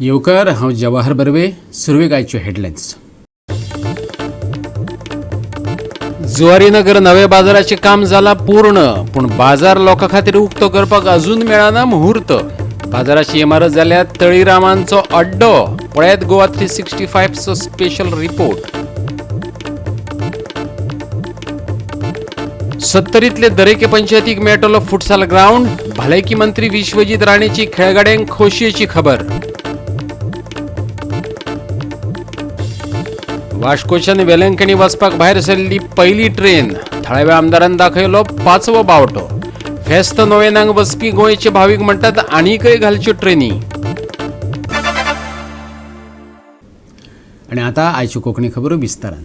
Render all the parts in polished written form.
येवकार, हांव जवाहर बर्वे. सुरवेक आयच्यो हेडलायन्स. जुवारीनगर नव्या बाजाराचें काम जालां पूर्ण, पूण बाजार लोकां खातीर उक्तो करपाक अजून मेळना मुहूर्त. बाजाराची इमारत जाल्या तळीरामांचो अड्डो. पळयात गोवा 365चो स्पेशल रिपोर्ट. सत्तरीतले दरेके पंचायतीक मेळटलो फुटसाल ग्रावंड. भलायकी मंत्री विश्वजीत राणेची खेळगड्यांक खोशयेची खबर. वास्कोच्यान वेलंकणी वचपाक भायर सरिल्ली पयली ट्रेन. थळाव्या आमदारान दाखयलो पांचवो बावटो. फेस्त नोवेनांक वचपी गोंयचे भावीक म्हणटात आनीकय घालच्यो ट्रेनी. आनी आतां आयच्यो कोंकणी खबरो विस्तारान.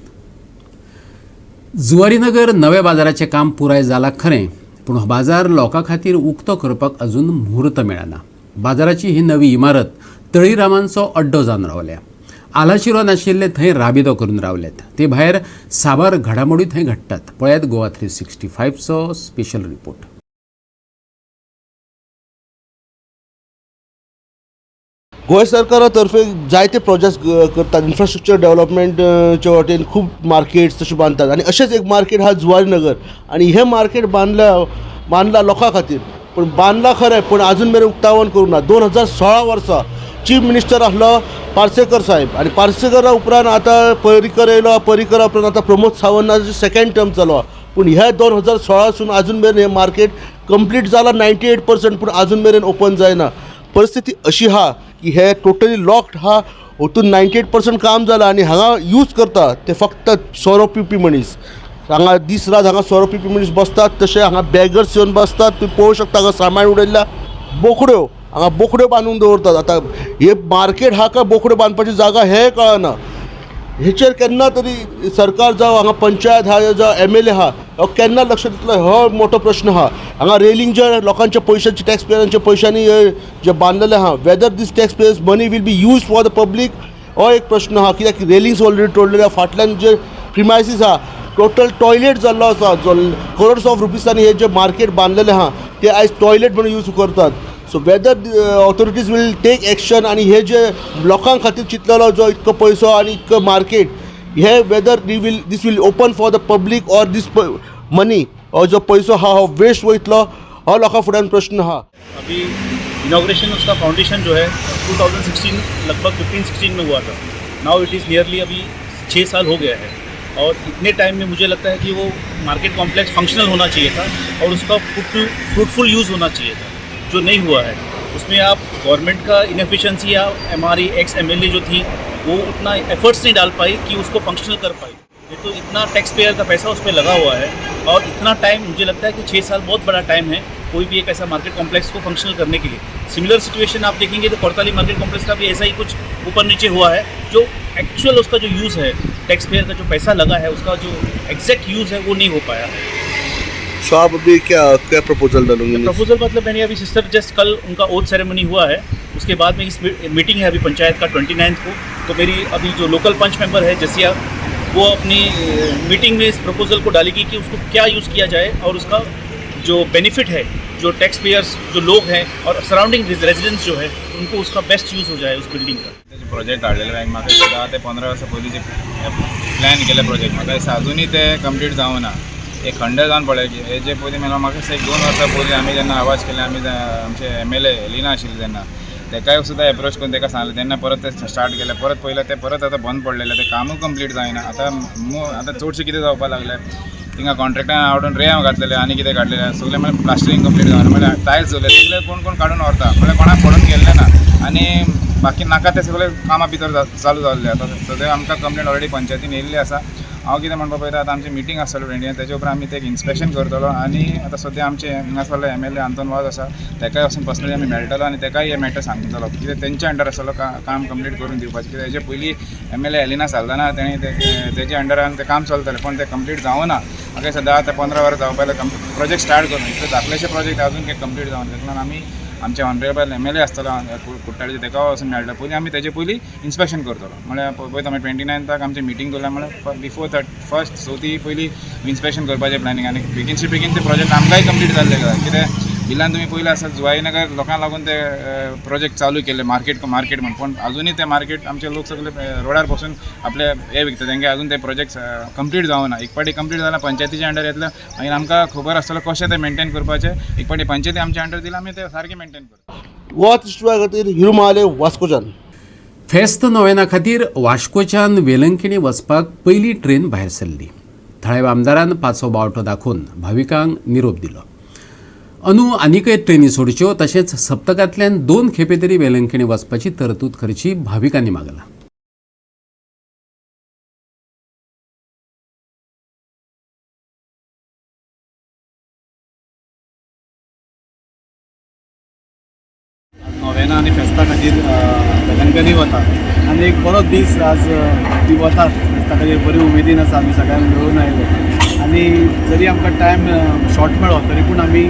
जुवारीनगर नव्या बाजाराचें काम पुराय जालां खरें, पूण हो बाजार लोकां खातीर उक्तो करपाक अजून मुहूर्त मेळना. बाजाराची ही नवी इमारत तळीरामांचो अड्डो जावन रावल्या. आलाशिरो नाशिल्ले थंय राबितो करून रावल्यात. ते भायर साबार घडामोडी थंय घडटात. पळयात गोवा 365चो स्पेशल रिपोर्ट. गोंय सरकारा तर्फे जायते प्रोजेक्ट्स करतात. इन्फ्रास्ट्रक्चर डेव्हलपमेंटच्या वाटेन खूब मार्केट्स तशें बांदतात आनी अशेंच एक मार्केट आहा जुवारी नगर आनी हें मार्केट बांदल्या बांदला लोकां खातीर, पूण बांदला खरें, पूण आजून मेरेन उक्तावण करूंक ना. 2016 वर्सा चीफ मिनिस्टर आसलो पार्सेकर साहेब आनी पार्सेकरा उपरांत आतां पर्रीकर येयलो. पर्रीकरा उपरांत आतां प्रमोद सावंताचो सेकेंड टर्म चालू आहा, पूण ह्या 2016सून आजून मेरेन हें मार्केट कंप्लीट जाला 98%, पूण आजून मेरेन ओपन जायना. परिस्थिती अशी आहा की हे टोटली लॉक्ड आहा. वतून 98% काम जालां आनी हांगा यूज करता ते फक्त सोरो पिवपी मनीस. हांगा दीस रात हांगा सोरो पिवपी मनीस बसतात, तशें हांगा बेगर्स येवन बसतात. तुमी पळोवंक शकता, हांगा सामान उडयल्ल्या, बोकड्यो, हांगा बोकड्यो बांदून दवरतात. आतां हे मार्केट आहा काय बोकड्यो बांदपाची जागा हें कळना. हेचेर केन्ना तरी सरकार जावं हांगा पंचायत आहा जावं एमएलए आहा, हो केन्ना लक्ष दितलो हो मोठो प्रश्न आहा. हांगा रेलिंग जे लोकांच्या पयशांचे, टॅक्स पेयरांच्या पयशांनी जे बांदलेले आहा, whether this tax payers money will be use for the public, हो एक प्रश्न आहा. कित्याक रेलिंग्स ऑलरेडी तोडलेले आहा. फाटल्यान जे प्रिमायसीस आहा, टोटल टॉयलेट जाल्लो आसा. जो करोड्स ऑफ रुपीसांनी हे जे मार्केट बांदलेले आहा, ते आयज टॉयलेट म्हणून यूज करतात. So whether authorities will take action आनी हे जे लोकां खातीर चिंतलेलो जो इतको पयसो आनी इतको मार्केट हे, whether will this will open for the public or this money हो जो पयसो आहा हो वेस्ट वयतलो, हो लोकां फुड्यान प्रश्न आहा. अभी इनॉग्रेशन उसका फाउंडेशन जो है 2016, लगभग 15-16 में हुआ था. Now it is nearly अभी 6 साल हो गया है और इतने टाइम में मुझे लगता है कि वो मार्केट कॉम्प्लेक्स फंक्शनल होना चाहिए था और उसका फ्रूटफुल यूज़ होना चाहिए था, जो नहीं हुआ है. उसमें आप गवर्नमेंट का इनएफिशिएंसी या हमारी एक्स एमएलए जो थी, वो उतना एफर्ट्स नहीं डाल पाई कि उसको फंक्शनल कर पाई. नहीं तो इतना टैक्स पेयर का पैसा उस पर लगा हुआ है और इतना टाइम, मुझे लगता है कि 6 साल बहुत बड़ा टाइम है कोई भी एक ऐसा मार्केट कॉम्प्लेक्स को फंक्शनल करने के लिए. सिमिलर सिचुएशन आप देखेंगे तो कोर्ताली मार्केट कॉम्प्लेक्स का भी ऐसा ही कुछ ऊपर नीचे हुआ है. जो एक्चुअल उसका जो यूज़ है, टैक्स पेयर का जो पैसा लगा है, उसका जो एग्जैक्ट यूज़ है, वो नहीं हो पाया है. सो आप अभी क्या क्या प्रपोजल डालोगे? प्रपोजल मतलब मैंने अभी सिस्टर जस्ट कल उनका ओथ सेरेमनी हुआ है, उसके बाद में इस मीटिंग है अभी पंचायत का 29 को. तो मेरी अभी जो लोकल पंच मेंबर है जसिया, वो अपनी मीटिंग में इस प्रपोजल को डालेगी कि उसको क्या यूज़ किया जाए और उसका जो बेनिफिट है, जो टैक्स पेयर्स जो लोग हैं और सराउंडिंग रेजिडेंट्स जो है, उनको उसका बेस्ट यूज़ हो जाए उस बिल्डिंग का. तेजे प्रोजेक्ट हाडलेले, म्हाका दिसता 10 ते 15 वर्सां पयलीं जे प्लॅन केले प्रोजेक्ट, म्हाका दिसता अजुनूय ते कंप्लीट जावना ना. एक खंड जावन पडले की हेजे पयलीं म्हणल्यार म्हाका दिसता एक 2 वर्सां पयलीं आमी जेन्ना आवाज केले, आमी आमचे एमएलए एलिना आशिल्ली तेन्ना, तेकाय सुद्दां एप्रोच करून तेका सांगलें. तेन्ना परत ते स्टार्ट केले. परत पयलें ते परत आतां बंद पडलेलें, तें कामूय कंप्लीट जायना. आतां आतां चडशें कितें जावपाक लागलें, थिंगा कॉन्ट्रॅक्टरान हाडून रेंव घातलेले आनी कितें काडलेलें सगळें, म्हणल्यार प्लास्टरींग कंप्लीट जावना. म्हणल्यार टायल्स उरले सगळे कोण कोण काडून व्हरता, म्हणल्यार कोणाक पडून गेल्लें ना आनी बाकी नाका ते सगळे कामां भितर चालू जाल्ले. आतां सद्या आमकां कंप्लेन ऑलरेडी पंचायतीन येयल्ली आसा. हांव कितें म्हणपाक पळयता, आतां आमची मिटींग आसतली 20, तेजे उपरांत आमी ते इन्स्पेक्शन करतलो. आनी आतां सद्या आमचे हांगासरलो एमएलए आंतोन वाज आसा, तेकाय वचून पर्सनली आमी मेळटलो आनी तेकाय हे मॅटर सांगतलो. कित्याक तेंच्या अंडर आसतलो काम कंप्लीट करून दिवपाचें. कित्याक हेजे पयलीं एमएलए एलिना साल्दाना, तेणी तेजे अंडरान तें काम चलतालें, पूण तें कंप्लीट जावना. म्हाका दिसता 10 ते 15 वर्सां जावपा प्रोजेक्ट स्टार्ट करून इतले धाकलेशे प्रोजेक्ट अजून काही कंप्लीट जावना. तेका लागून आमी आमचे ऑनरेबल एमएलए आसतलो कुट्टाळीचे, तेका वचून मेळटा. पयलीं आमी तेजे पयलीं इन्स्पेक्शन करतलो. म्हळ्यार पळयता, मागीर 29थाक आमची मिटींग दवरल्या, म्हळ्यार बिफोर थर्ट फर्स्ट चवथी पयलीं इन्स्पेक्शन करपाचें प्लॅनिंग आनी बेगीनचे बेगीन ते प्रोजेक्ट आमकांय कंप्लीट जाल्ले जाय. कित्याक बिलान तुमी पयलें आसा जुवारीनगर लोकांक लागून ते प्रोजेक्ट चालू केले मार्केट मार्केट म्हण, पूण अजुनूय ते मार्केट आमचे लोक सगळे रोडार बसून आपले हे विकता. तेंगे अजून ते प्रोजेक्ट कंप्लीट जावना. एक पाटी कंप्लीट जाला पंचायतीच्या अंडर येतले, मागीर आमकां खबर आसतलो कशें ते मेंटेन करपाचें. एक पाटी पंचायती आमच्या अंडर दिला, आमी ते सारकें मेंटेन करता. गोवा 360 खातीर हिरू महाले, वास्कोच्यान. फेस्त नोवेना खातीर वास्कोच्यान वेलंकिणी वचपाक पयली ट्रेन भायर सरली. थळाव्या आमदारान पाचवो बावटो दाखोवन भाविकांक निरोप दिलो. अंदू आनीकय ट्रेनी सोडच्यो तशेंच सप्तकांतल्यान 2 खेपे तरी वेलंकिणी वचपाची तरतूद करची भाविकांनी मागला. नोवेना आनी फेस्ता खातीर वेलंकनी वता आनी एक बरो दीस आज ती वतात फेस्ता खातीर बरी उमेदीन आसा. आमी सगळ्यांक मेळून आयले आनी जरी आमकां टायम शॉर्ट मेळ्ळो तरी पूण आमी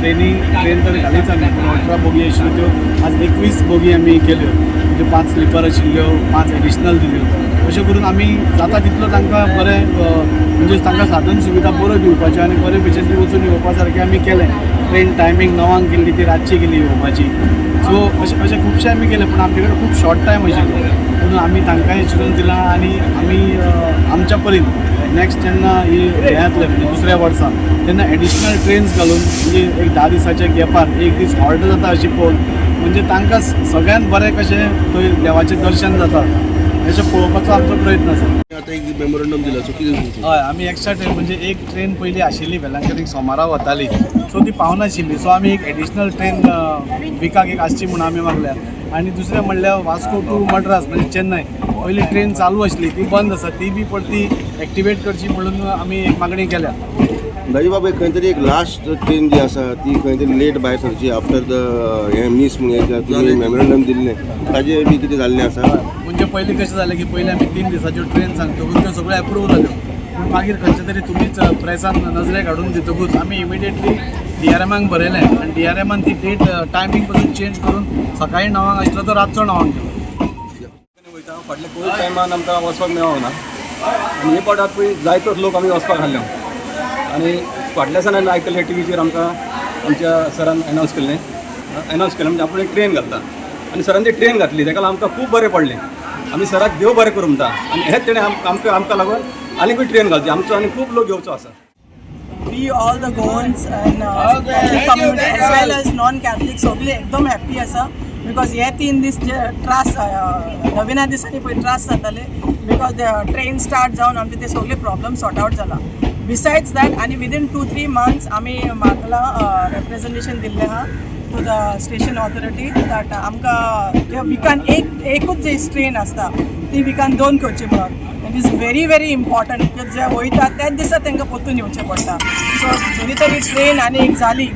ट्रेन तर घालीच आमी, पूण 18 बोगी आशिल्ल्यो त्यो आज 21 बोगी आमी केल्यो. म्हणजे 5 स्लिपर आशिल्ल्यो, 5 एडिशनल दिल्यो. अशें करून आमी जाता तितलो तांकां बरें म्हणजे तांकां साधन सुविधा बऱ्यो दिवपाच्यो आनी बरे भशेन ती वचून येवपा सारकें आमी केलें. ट्रेन टायमींग 9 केल्ली ती रातची केली येवपाची. सो अशें अशें खुबशें आमी केलें, पूण आमचे कडेन खूब शॉर्ट टायम आशिल्लो म्हणून आमी तांकांय चिरून दिलां आनी आमी आमच्या परीन नेक्स्ट जेन्ना ही हें येतलें म्हणजे दुसऱ्या वर्सा तेन्ना एडिशनल ट्रेन्स घालून म्हणजे एक 10 दिसाच्या गॅपार एक दीस हॉल्ट जाता अशी पळोवन म्हणजे तांकां सगळ्यांत बरें कशें थंय देवाचें दर्शन जाता अशें पळोवपाचो आमचो प्रयत्न आसा. आतां एक मेमोरंडम दिला, सो कितें? हय, आमी एक्स्ट्रा ट्रेन म्हणजे एक ट्रेन पयलीं आशिल्ली वेलंकनीक सोमारा वताली, सो ती पावनाशिल्ली. सो आमी एक एडिशनल ट्रेन विकाक एक आसची म्हूण आमी मागल्या. आनी दुसरें म्हणल्यार वास्को टू मड्रास म्हणजे चेन्नय पयली ट्रेन चालू आशिल्ली ती बंद आसा, ती बी परती एक्टिवेट करची म्हणून आमी एक मागणी केल्या. दाजी बाब, खंय तरी एक लास्ट ट्रेन जी आसा ती खंय तरी लेट भायर सरची आफ्टर the हें मीस म्हणून तुमी मेमोरंडम दिल्लें, ताजें बी कितें जाल्लें आसा? म्हणजे पयलीं कशें जालें की पयलीं आमी 3 दिसाच्यो ट्रेन सांगतकूच त्यो सगळ्यो एप्रूव जाल्यो, पूण मागीर खंयचे तरी तुमीच प्रेसान नजरेक हाडून दितकूच आमी इमिडिएटली DRM बरयलें आनी DRM ती डेट टायमींग पासून चेंज करून सकाळीं 9 आशिल्लो तो रातचो 9 केलो. वयता फाटल्या कोवीड टायमान आमकां वचपाक मेळना आनी हे पावट पळय जायतोच लोक आमी वचपाक आसले आनी फाटल्या दिसांनी आमी आयकल्लें टिवीचेर आमकां आमच्या सरान अनावन्स केल्लें, अनावन्स केलें म्हणजे आपूण एक ट्रेन घालता आनी सरान ती ट्रेन घातली, ताका लागून आमकां खूब बरें पडलें. आमी सराक देव बरें करूं म्हणटा आनी हेच तेणें आमकां आमकां लागून आनीकूय ट्रेन घालची, आमचो आनी खूब लोक येवचो आसा. We all the Goans and Catholic community as well as non-Catholic सगळे एकदम हॅप्पी आसा because हे 3 दीस जे त्रास नविना दिसांनी पळय त्रास जाताले because train start जावन आमचे ते सगळे प्रॉब्लम सॉर्ट आवट जाला. बिसायड्स that आनी विदीन 2-3 मंथ्स आमी मागला रेप्रेजेंटेशन दिल्लें आहा to the station authority that आमकां विकान एकूच जे ट्रेन आसता ती विकान 2 करची म्हणून. It is very very important because जे वयता त्याच दिसा तांकां परतून येवचें पडटा. सो जरी तरी ट्रेन आनी एक जाली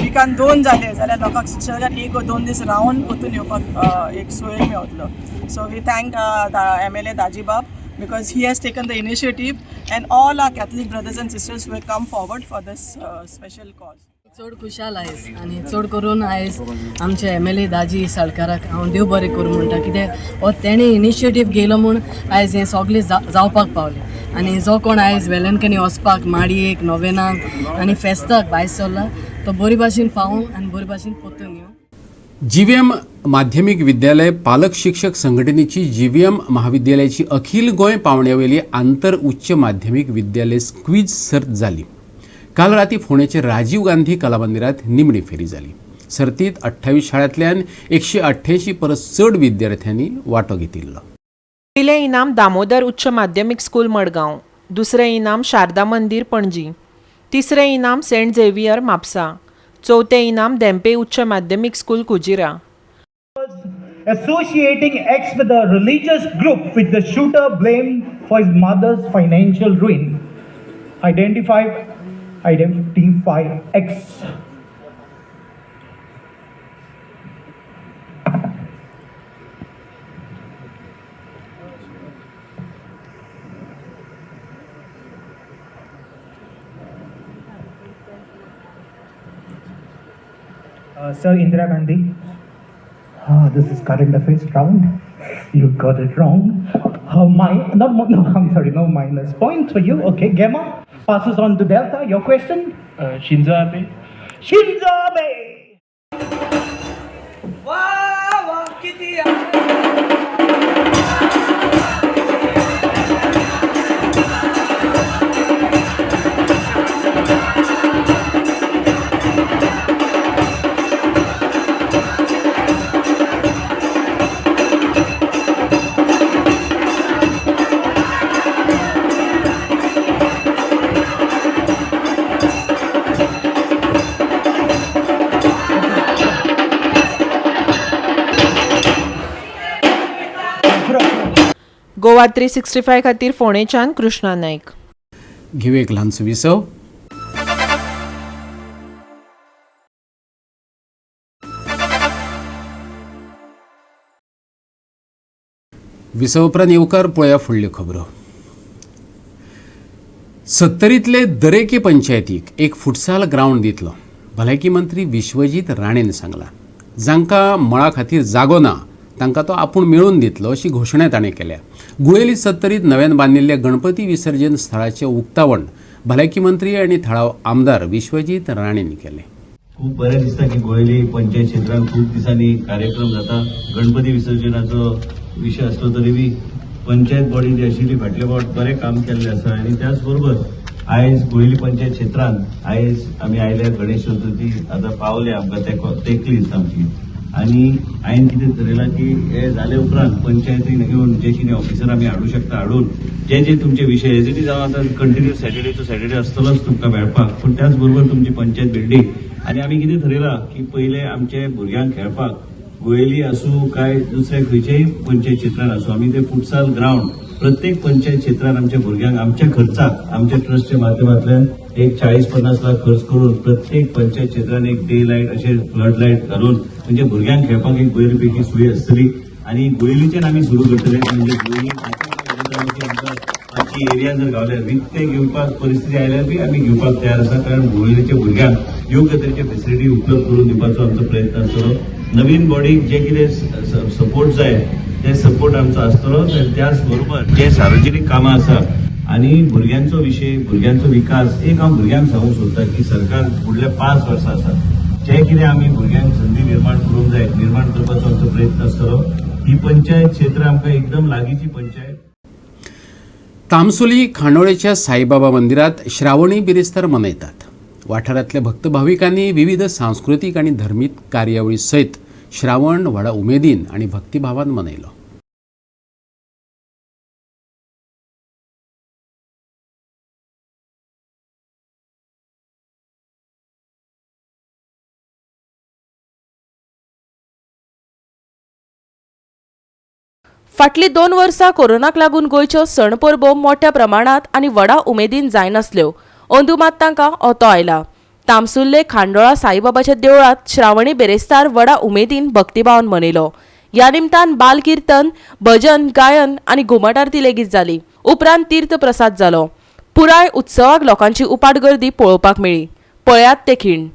विकान 2 जाले जाल्यार लोकांक सुशेगाद 1 or 2 दीस रावन परतून येवपाक एक सोय मेवतलो. So we thank MLA Dajibab because he has taken the initiative and all our Catholic brothers and sisters who have come forward for this special cause. चड खुशाल आयज आनी चड करून आयज आमचे MLA दाजी साळकाराक हांव देव बरें करूं म्हणटा, कित्याक हो तेणें इनिशिएटीव घेयलो म्हूण आयज हें सगळें जावपाक पावलें. आनी जो कोण आयज वेलंकनी वचपाक माडयेक, नोवेनाक आनी फेस्ताक भायर सरला तो बरी भाशेन पावूं आनी बरी भाशेन परतून येवं. GVM माध्यमीक विद्यालय पालक शिक्षक संघटनेची GVM महाविद्यालयाची अखिल गोंय पावंड्यावेली आंतर उच्च माध्यमीक विद्यालय क्वीज सर्त जाली. काल राती फोंडेचे राजीव गांधी कला मंदिरात निमणी फेरी जाली. सर्तीत 28 शाळांतल्यान 188 परस चड विद्यार्थ्यांनी वांटो घेतिल्लो. पयलें इनाम दामोदर उच्च माध्यमीक स्कूल मडगांव, दुसरें इनाम शारदा मंदीर पणजी, तिसरें इनाम सेंट झेवियर म्हापसा, चवथें इनाम धेंपे उच्च माध्यमीक school Kujira. Associating X with a religious group which the shooter blamed for his mother's financial ruin. Identify X. Sir Indira Gandhi. This is current affairs round. You got it wrong. I'm sorry, no minus point for you. Okay, Gamma passes on to Delta. Your question? Shinzo Abe. Shinzo Abe! Goa 365 खातीर फोंडेच्यान कृष्णा नायक. घेवया एक ल्हानसो विसव. विसव उपरांत येवकार पळया फुडल्यो खबरो. सत्तरींतले दरेके पंचायतीक एक फुटसाल ग्रावंड दितलो, भलायकी मंत्री विश्वजीत राणेन सांगलां. जांकां मळा खातीर जागो ना तांकां तो आपूण मेळोवन दितलो अशी घोशणा ताणें केल्या. गुळेली सत्तरीत नव्यान बांदिल्ल्या गणपती विसर्जन स्थळाचें उक्तावण भलायकी मंत्री आनी थळाव आमदार विश्वजीत राणेन केलें. खूब बरें दिसता की गोळेली पंचायत क्षेत्रांत खूब दिसांनी कार्यक्रम जाता. गणपती विसर्जनाचो विशय आसलो तरी बी पंचायत बॉडी जी आशिल्ली फाटले फावट बरें काम केल्लें आसा आनी त्याच बरोबर आयज गोळेली पंचायत क्षेत्रांत आयज आमी आयल्या गणेश चतुर्थी आतां पावले आमकां तेंकली दिसता आमची. आनी हांवें कितें थरयलां की हे जाले उपरांत पंचायतीन घेवन जे कितें ऑफिसर आमी हाडूं शकता हाडून जे जे तुमचे विशय एज it is हांव आतां कंटिन्यू सॅटर्डे टू सॅटर्डे आसतलोच तुमकां मेळपाक, पूण त्याच बरोबर तुमची पंचायत बिल्डींग आनी आमी कितें थरयलां की पयले आमचे भुरग्यांक खेळपाक गोयली आसूं काय दुसऱ्या खंयच्याय पंचायत क्षेत्रान आसूं आमी ते फुटसाल ग्रावंड प्रत्येक पंचायत क्षेत्रान आमच्या भुरग्यांक आमच्या खर्चाक आमच्या ट्रस्टच्या माध्यमांतल्यान एक 40-50 लाख खर्च करून प्रत्येक पंचायत क्षेत्रान एक डे लायट अशें फ्लड लायट घालून म्हणजे भुरग्यांक खेळपाक एक बरी पैकी सोय आसतली. आनी गोयलीच्यान आमी सुरू करतले, म्हणजे गोयली आमची एरिया जर गावल्यार विकते घेवपाक परिस्थिती आयल्यार बी आमी घेवपाक तयार आसा, कारण गोयलीच्या भुरग्यांक योग्य तरेचे फेसिलिटी उपलब्ध करून दिवपाचो आमचो प्रयत्न आसतलो. नवीन बॉडीक जे कितें सपोर्ट जाय ते सपोर्ट आमचो आसतलो. त्याच बरोबर जे सार्वजनीक कामां आसा आनी भुरग्यांचो विशय, भुरग्यांचो विकास, एक हांव भुरग्यांक सांगूंक सोदता की सरकार फुडल्या 5 वर्सां आसा जे कितें आमी भुरग्यांक संदी निर्माण करूंक जाय निर्माण करपाचो आमचो प्रयत्न आसतलो. ही पंचायत क्षेत्र आमकां एकदम लागींची पंचायत. तामसोली खांडोळेच्या साईबाबा मंदिरात श्रावणी बिरेस्तार मनयतात. वाठारांतल्या भक्त भाविकांनी विविध सांस्कृतीक आनी धर्मीक कार्यावळी सयत श्रावण व्हडा उमेदीन आनी भक्तिभावान मनयलो. फाटलीं 2 वर्सां कोरोनाक लागून गोंयच्यो सण परबो मोठ्या प्रमाणांत आनी व्हडा उमेदीन जायनासल्यो. अंदू मात तांकां ओतो आयला. तामसुल्ले खांडोळा साईबाबाच्या देवळांत श्रावणी बेरेस्तार व्हडा उमेदीन भक्तिभावान मनयलो. ह्या निमतान बाल किर्तन, भजन, गायन आनी घुमट आरती लेगीत जाली. उपरांत तीर्थ प्रसाद जालो. पुराय उत्सवाक लोकांची उपाट गर्दी पळोवपाक मेळ्ळी. पळयात ते खीण.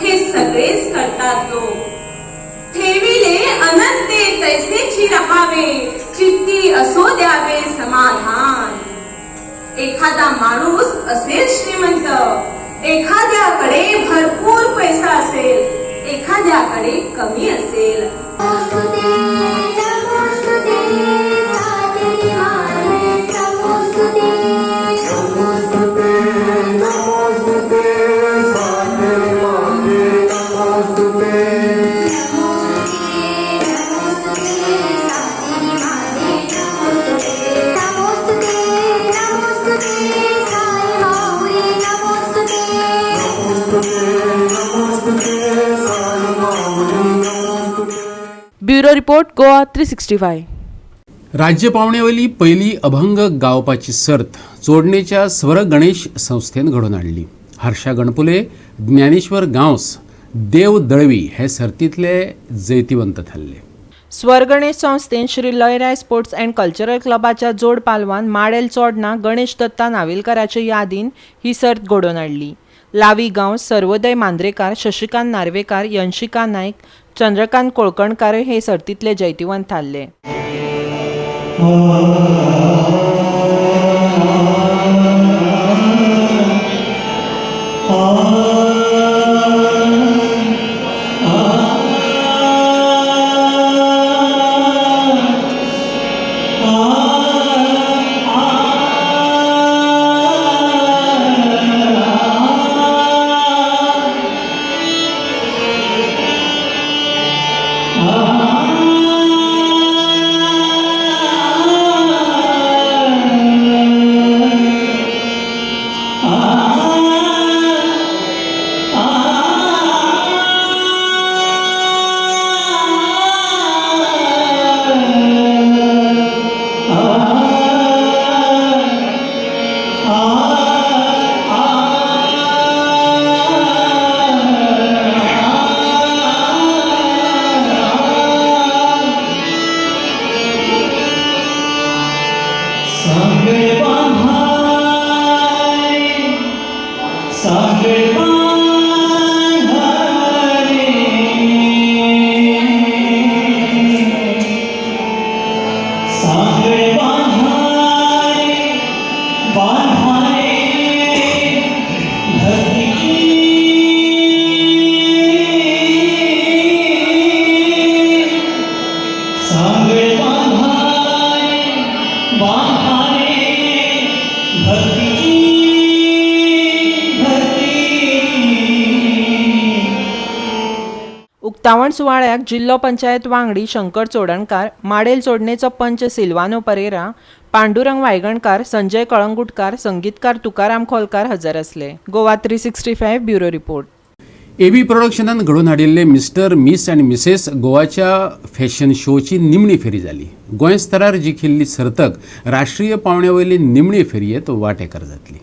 हे सगळेच करतात लोक. ठेविले अनंते तैसेची राहावे, चित्ती असो द्यावे समाधान. एखादा माणूस असेल श्रीमंत, एखाद्याकडे भरपूर पैसा असेल, एखाद्याकडे कमी असेल. Bureau report, Goa 365. राज्य पावण्यावयली पयली अभंग गावपाची सर्त चोडणेच्या स्वर गणेश संस्थेन घडोवन हाडली. हर्षा गणपुले, ज्ञानेश्वर गांवस, देव दळवी हे सर्तींतले जैतिवंत थारले. स्वर गणेश संस्थेन Shri Lairai sports and cultural क्लबाच्या जोड पालवान माडेल चोडणा गणेश दत्ता नावेलकाराचे यादीन ही सर्त घडोवन हाडली. लावी गांव, सर्वोदय मांद्रेकार, शशिकांत नार्वेकार, यंशिका नायक, चंद्रकांत कोळकणकार हे सर्तींतले जैतिवंत थारले. उक्तावण सुवाळ्याक जिल्लो पंचायत वांगडी शंकर चोडणकार, माडेल चोडणेचो पंच सिल्वानो परेरा, पांडुरंग वायगणकार, संजय कळंगुटकार, संगीतकार तुकाराम खोलकार हजर आसले. Goa 365 bureau report. एबी प्रोडक्शनान घडोवन हाडिल्ले मिस्टर, मिस आनी मिसेस गोवाच्या फॅशन शोची निमणी फेरी जाली. गोंय स्तरार जिखिल्ली सर्तक राष्ट्रीय पावण्या वयली निमणी फेरयेंत वांटेकार जातली.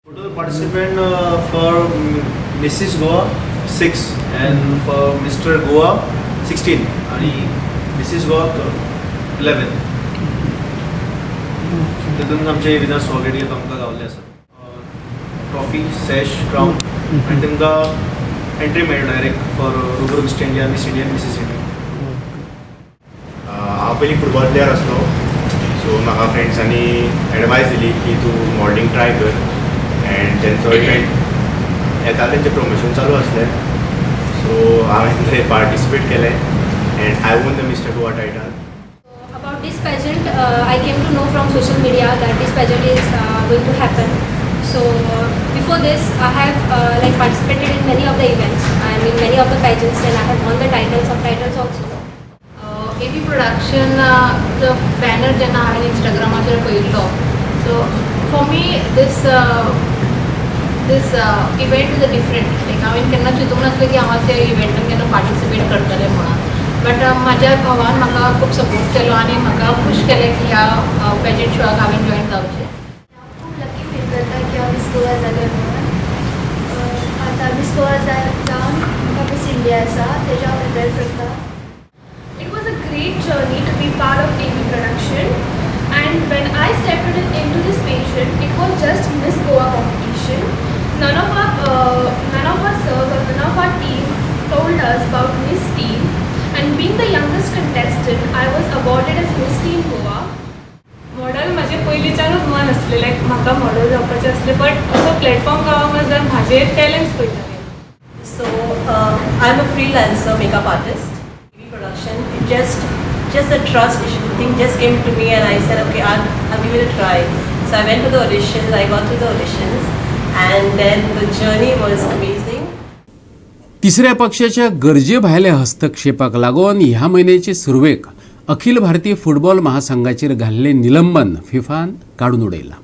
Total participant for Mrs. Goa 6 and for Mr. Goa 16 आणि Mrs. Goa 11. तितून आमचे विनर्स ऑलरेडी आमकां गावल्ले आसा. ट्रॉफी, सॅश, क्रावन आनी तांकां एंट्री मेळटा direct for Rubaru Mr India, Miss India, Mrs India. हांव पयलीं फुटबॉल प्लेयर आसलो, सो म्हाका फ्रेंड्सांनी एडवायस दिली की तूं मॉडलिंग ट्राय कर. एंड तेंचो इवेंट येता, तेंचें प्रमोशन चालू आसलें, सो हांवें थंय पार्टिसिपेट केलें and I won the Mister Goa title. About this pageant, I came to know from social media that this pageant is going to happen. So before this, I have like participated in many of the events and in many of the pageants, and I have won the titles, subtitles also. AB production the banner जेन्ना हांवें इंस्टाग्रामाचेर पळयल्लो, so for me this event is a different. Like हांवें केन्ना चिंतूंक नासलें की हांव अशा इव्हेंटान केन्ना पार्टिसिपेट करतलें म्हणून, बट म्हाज्या भावान म्हाका खूब सपोर्ट केलो आनी म्हाका खूश केलें की ह्या पेजंट शोआक हांवें जॉयन जावचें. खूब लकी फील करता की हांव मिस गोवा जालें म्हणून. आतां मिस गोवा जावन म्हाका मिस इंडिया आसा तेज्या हांव प्रिपेर करता. It was a great great journey to be part of TV production. And when I stepped into this pageant, it was just Miss Goa competition. None of our sirs or none of our team told us about Miss Teen. And being the youngest contestant, I was awarded as Miss Teen Goa. Model म्हाजें पयलींच्यानूच मन आसलें, लायक म्हाका model जावपाचें आसलें, but असो platform गावोंक ना जाल्यार म्हाजे टॅलंट्स पळयताले. So I'm a freelancer makeup artist. TV production, it just a trust issue thing just came to me, and I said, "Okay, I'll give it a try." So I went to the auditions. I got to the auditions, and then the journey was amazing. तिसऱ्या पक्षाच्या गरजे भायल्या हस्तक्षेपाक लागून ह्या म्हयन्याचे सुरवेक Akhil Bharatiya football महासंघाचेर घाल्लें निलंबन फिफान काडून उडयलां.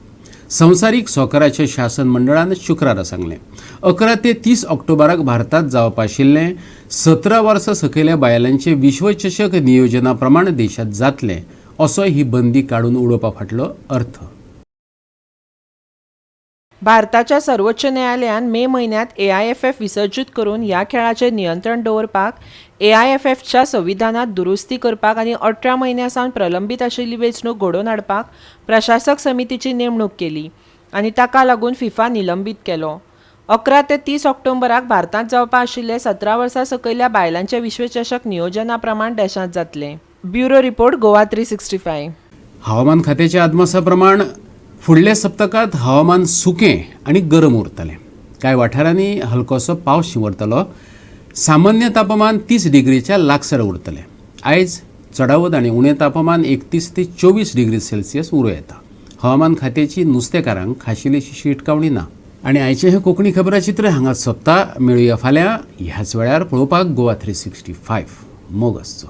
संवसारीक सॉकराच्या शासन मंडळान शुक्रारा सांगलें, 11 ते 30 ऑक्टोबराक भारतांत जावपा आशिल्लें 17 वर्सां सकयल्या बायलांचें विश्वचषक नियोजना प्रमाण देशांत जातलें असो ही बंदी काडून उडोवपा फाटलो अर्थ. भारताच्या सर्वोच्च न्यायालयान मे म्हयन्यांत एआयएफएफ विसर्जीत करून ह्या खेळाचेर नियंत्रण दवरपाक एआयएफएफच्या संविधानात दुरुस्ती करपाक आनी 18 म्हयन्यां सावन प्रलंबीत आशिल्ली वेंचणूक घडोवन हाडपाक प्रशासक समितीची नेमणूक केली आनी ताका लागून फिफा निलंबीत केलो. 11 ते 30 ऑक्टोबराक भारतांत जावपा आशिल्ले 17 वर्सां सकयल्या बायलांचे विश्वचषक नियोजना प्रमाण देशांत जातले. Bureau report, Goa 365. हवामान खात्याच्या अदमासा प्रमाण फुडल्या सप्तकांत हवामान सुकें आनी गरम उरतलें. कांय वाठारांनी हलकोसो पावस शिंवरतलो. सामान्य तापमान 30 डिग्रीच्या लागसार उरतलें. आयज चडावत आनी उणें तापमान 31 ते 24 डिग्री सेल्सियस उरूं येता. हवामान खात्याची नुस्तेकारांक खाशेली शिटकावणी ना. आनी आयचें हें कोंकणी खबराचित्र हांगा सोंपता. मेळुया फाल्यां ह्याच वेळार पळोवपाक गोवा 365. मोग आसचो.